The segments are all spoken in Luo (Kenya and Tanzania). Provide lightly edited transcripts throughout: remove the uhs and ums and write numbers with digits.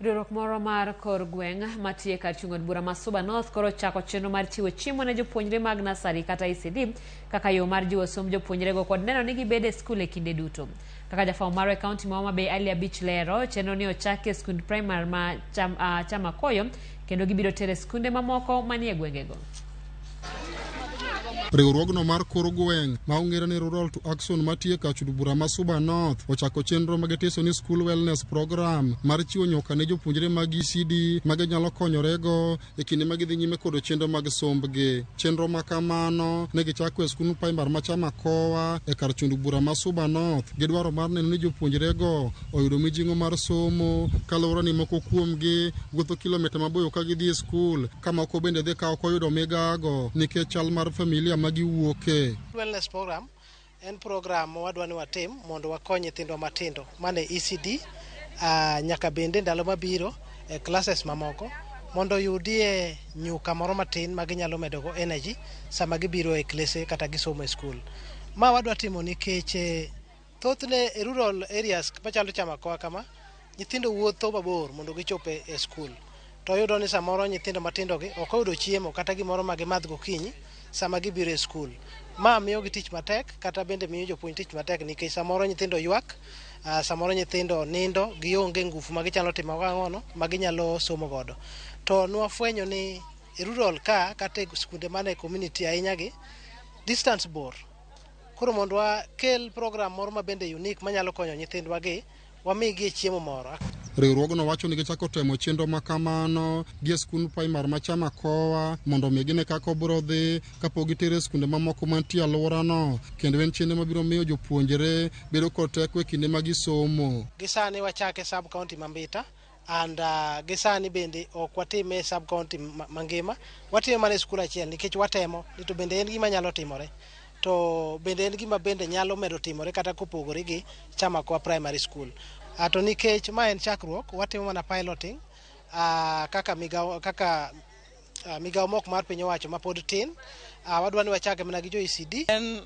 Riwruok moro mar kor gweng' matiyo e kar chung' od bura ma Suba North koro ochako chenro mar chiwo chiemo ne jopuonjre mag nasari kata ECD kaka yo mar jiwo somb jopuonjrego kod neno ni gibedo e skul e kinde duto. Kaka jafwambo marwa e kaunti ma Homa Bay Ali Abich lero, chenro ni ochaki e skund primar ma Chamakoyo kendo gibiro tere e skunde mamoko manie gwengego. Riwruogno mar kor gweng' ma ong'ere ni Rural to Action matiyo e kar od bura ma Suba North ochako chenro ma gitiso ni School Wellness Program mar chiwo nyuka ne jopuonjre mag ECD ma ginyalo konyorego e kinde ma gidhi nyime kod chenro mag sombgi. Chenro ma kamano ne gichako e skund primar ma Chamakowa e kar chund bura ma Suba North gi dwaro mar neno ni jopuonjrego oyudo mijing'o mar somo kaluwore ni moko kuomgi wuotho kilomita maboyo ka gidhi e skul ka moko bende dhi ka ok oyudo migago nikech chal mar familia ma giwuoke. Wellness program en program ma wadwa ni watim mondo wakony nyithindwa matindo mane ECD nyaka bende ndalo mabiro e classes mamoko mondo oyudie nyuka moro matin ma ginyalo medogo energy sama gibiro e klese kata gisomo e skul. Ma wadwa timo nikech thothne e rural areas machalo Chamakowa kama, nyithindo wuotho mabor mondo gichop e skul. To iyudo ni samoro nyithindo matindo gi ok oyudo chiemo kata gimoro ma gimadh gokinyi sama gibiro e skul. Ma miyo gi tich matek kata bende miyo jopuonj tich matek nikech samoro nyithindo ywak, samoro nyithindo nindo, gionge ngufu ma gichalo timo ang'ono ma ginyalo somo godo. To nwafwenyo ni e rural ka kata e skunde mane community ahinya gi, distance bor. Koro mondo wakel program moro ma bende unique manyalo konyo nyithindwa gi, wamigi chiemo moro. Riwruogno wacho ni gichako temo chenro ma kamano gi e skund primar ma Chamakowa mondo mi gine kaka obiro dhi kapok gitere e skunde mamoko mantie alworano kendo en chenro mabiro miyo jopuonjre bedo kod teko e kinde ma gisomo. Gi sani wachake sub county ma Mbita and gi sani bende ok watime e sub county mangima, watime mana e skul achiel nikech watemo ni to bende en gima nyalo timore. To bende en gima bende nyalo medo timore kata kopogore gi Chamakowa Primary School. To nikech ma en chakruok, watimo mana piloting kaka migawo kaka migawo mok mar piny owacho ma pod tin. Wadwa ni wachake mana gi jo ECD. En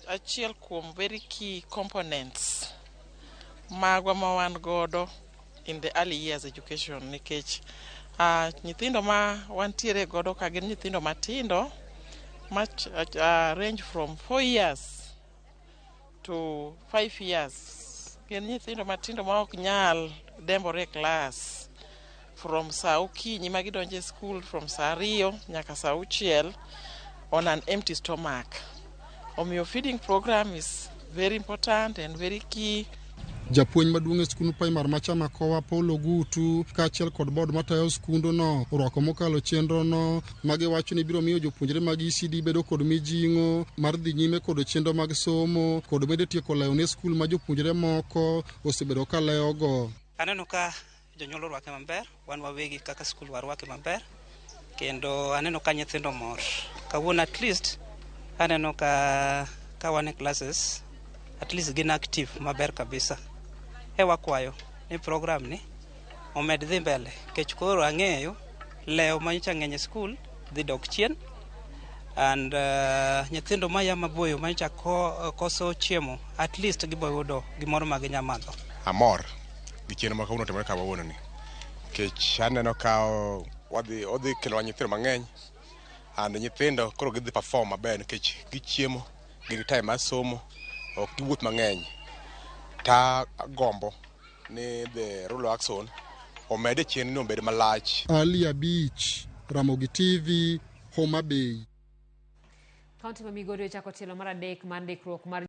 achiel kuom very key components magwa ma wan godo in the early years education nikech nyithindo ma wantiere godo ka gin nyithindo matindo ma range from 4 years to 5 years. Gin nyithindo matindo ma ok nyal dembore e klas from sa okinyi ma gidonjo e school from sa 2 nyaka sa 6 on an empty stomach. Omiyo feeding program is very important and very key. Japuonj maduong' e skund primar ma Chamakowa Paul Ogutu kaachiel kod board matayo skundno orwako mokalo chenrono ma giwacho ni biro miyo jopuonjre mag ECD bedo kod mijing'o mar dhi nyime kod chenro mag somo kod bende tieko lewo ne skul ma jopuonjre moko osebedo ka lewogo. Aneno ka jonyuol orwake maber, wan wawegi kaka skul warwake maber, kendo aneno ka nyithindo mor. Kawuono at least aneno ka wan e classes, at least gin active maber kabisa. E wakwayo ni program ni omed dhi mbele, nikech koro ang'eyo lewo manyocha ng'eny e skul dhi dok chien, and nyithindo maya maboyo manyocha koso chiemo, at least gibo yudo gimoro ma ginya madho. Amor gi chenro ma kawuono otimore kawuono ni, nikech aneno ka odhi kelo nyithindo mang'eny and nyithindo koro gidhi perform maber nikech gichiemo, gin gi time mar somo, ok giwuoth mang'eny. Ta gombo ni the Rural Action omed e chenro ni obed malach. Ali Abich, Ramogi TV, Homa Bay. Kaunti ma Migori ochako tielo mar 3 mar ndikruok mar